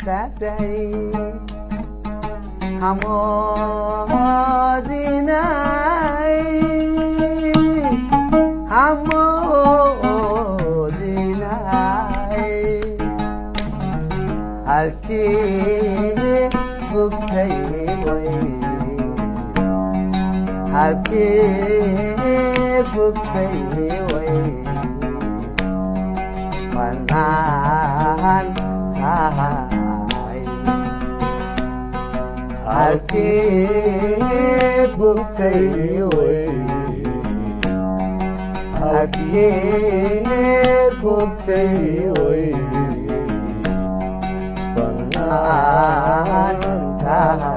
Istaagtay hamoodinay, hamoodinay halkii bugtay way, halkii bugtay way banaan tahay, halkii bugtay way, halkii bugtay way banaan tahay.